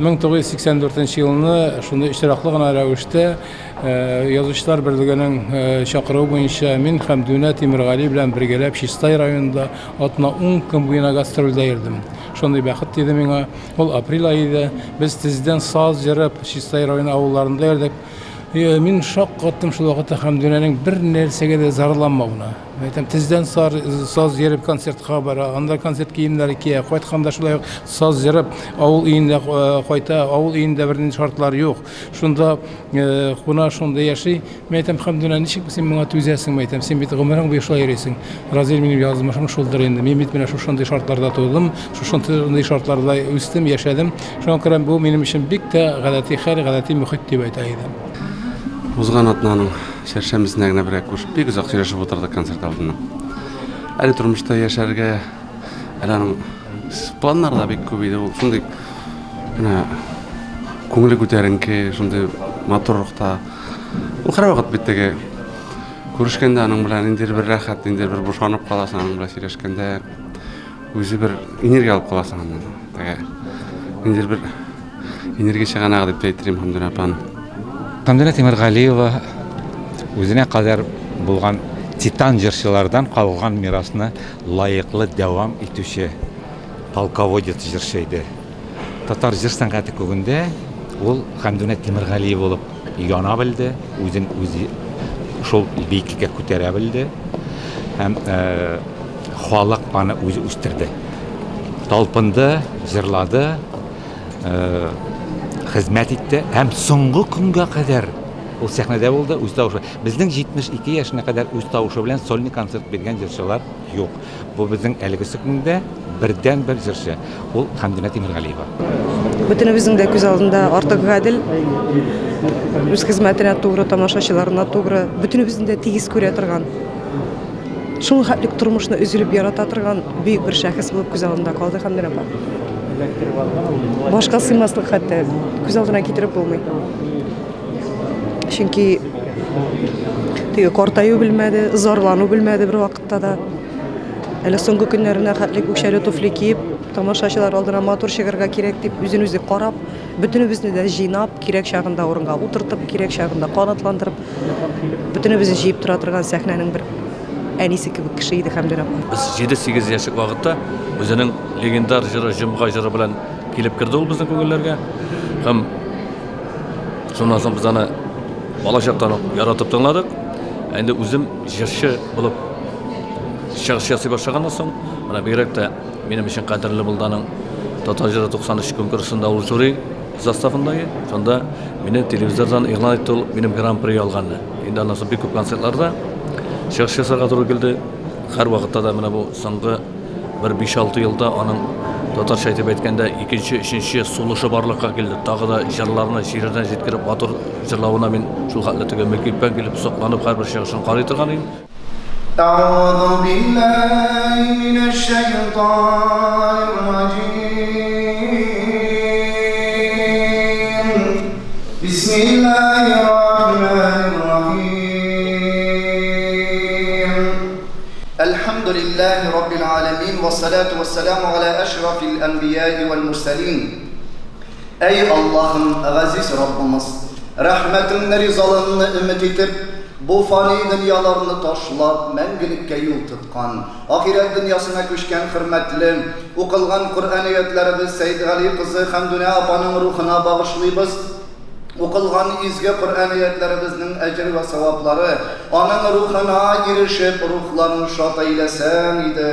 1984 елны шундый очраклы гына рәвештә Язучылар берлегенең чакыруы буенча мин Хәмдүнә Тимергали белән бергәләп Чистай районында атна-ун көн буена гастрольдә йөрдем. Шундый бәхет тиде миңа. Ул апрель ае иде. Без тездән саз җырып Чистай районы авылларында йөрдек. Мин шаккаттым шул вакытта Хәмдүнәнең бер нәрсәгә дә зарланмавына. Мин әйтәм, тездән сар, саз йөреп концертка бара, анда концерт киемнәре кия, кайтканда шулай ук саз җырып авыл өендә кайта, авыл өендә бернинди шартлар юк. Шунда куна, шунда яши. Мин әйтәм, Хәмдүнә, ничек син моңа түзәсең, мин әйтәм, син бит гомерең буе шулай йөрисең. Разил, минем язмышым шулдыр инде. Мин бит менә шушындый шартларда тудым, шушындый шартларда үстем, яшәдем. Шуңа күрә бу минем өчен бик тә гадәти хәл, гадәти мохит дип әйтә идем. Узган атнаның чәршәмбесендә генә берәр күршеп, бик озак сөйләшеп утырдык концерт алдыннан. Әле тормышта яшәргә, әле аның планнары да бик күп иде. Ул шундый менә күңеле күтәренке, шундый матур рухта. Ул һәрвакыт бит теге күрешкәндә аның белән ниндидер бер рәхәт, ниндидер бер бушанып каласың аның белән сөйләшкәндә. Үзе бер энергия алып каласың аннан. Теге ниндидер бер энергия чыганагы дип тә әйтер идем Хәмдүнә апаны. Хәмдүнә Тимергалиева үзенә кадәр булган титан җырчылардан калган мирасны лаеклы дәвам итүче полководец җырчы иде. Татар җыр сәнгате күгендә ул Хәмдүнә Тимергалиева булып яна белде, үзен үзе шул биеклеккә күтәрә белде һәм халык аны үзе үстерде. Талпынды, җырлады, хезмәт итте һәм соңгы көнгә кадәр ул сәхнәдә булды, үз тавышы. Безнең 72 яшенә кадәр үз тавышы белән сольный концерт биргән җырчылар юк. Бу безнең әлегесе көндә бердәнбер җырчы. Ул Хәмдүнә Тимергалиева. Бөтенебезнең дә күз алдында артык гадел, үз хезмәтенә тугры, тамашачыларына тугры, бөтенебезне дә тигез күрә торган, шул хәтлек тормышны өзелеп ярата торган бөек бер шәхес булып күз алдында калды Хәмдүнә апа. Башка сыймаслык хәтта күз алдына китереп булмый. Чөнки теге картаю белмәде, зарлану белмәде бер вакытта да. Әле соңгы көннәренә хәтле үкчәле туфли киеп, тамашачылар алдына матур чыгарга кирәк дип үзен үзе карап, бөтенебезне дә җыйнап, кирәк чагында урынга утыртып, кирәк чагында канатландырып, бөтенебезне җыеп тора торган сәхнәнең бер әнисе кебек кеше иде Хәмдүнә апа. Без 7-8 яшьлек вакытта үзенең легендар җыры Җомга җыры белән килеп керде ул безнең күңелләргә. Һәм шуннан соң без аны балачактан ук яратып тыңладык. Ә инде үзем җырчы булып чыгыш ясый башлаганнан соң, менә бигрәк тә минем өчен кадерле булды аның Татар җыры 93 конкурсында ул жюри составында иде. Шунда мине телевизордан игълан итте ул минем гран-при алганны. Инде аннан соң бик күп концертларда чыгыш ясарга туры килде. Һәрвакытта да менә бу соңгы бер 5-6 елда аның татарча итеп әйткәндә икенче, өченче сулышы барлыкка килде. Тагы да җырларны җиренә җиткереп матур җырлавына мин шул хәтле теге мөкиббән килеп сокланып һәрбер чыгышын карый торган идем. Әгъузу биллаһи минәш-шәйтанир раҗим. Бисмиллаһир рахманир рахим. Әлхәмдүлиллаһи раббил галәмин вассалату вассаламу галә әшрафил әнбияи вәл мурсәлин. Әй Аллаһым, газиз Раббымыз, рәхмәтеңне, ризалыгыңны өмет итеп, бу фани дөньяларны ташлап, мәңгелеккә юл тоткан, ахирәт дөньясына күчкән хөрмәтле, укылган Коръән аятьләребез Сәетгали кызы Хәмдүнә апаның рухына багышлыйбыз. Укылган изге Коръән аятьләребезнең әҗер вә саваплары аның рухына ирешеп, рухларын шат әйләсәң иде.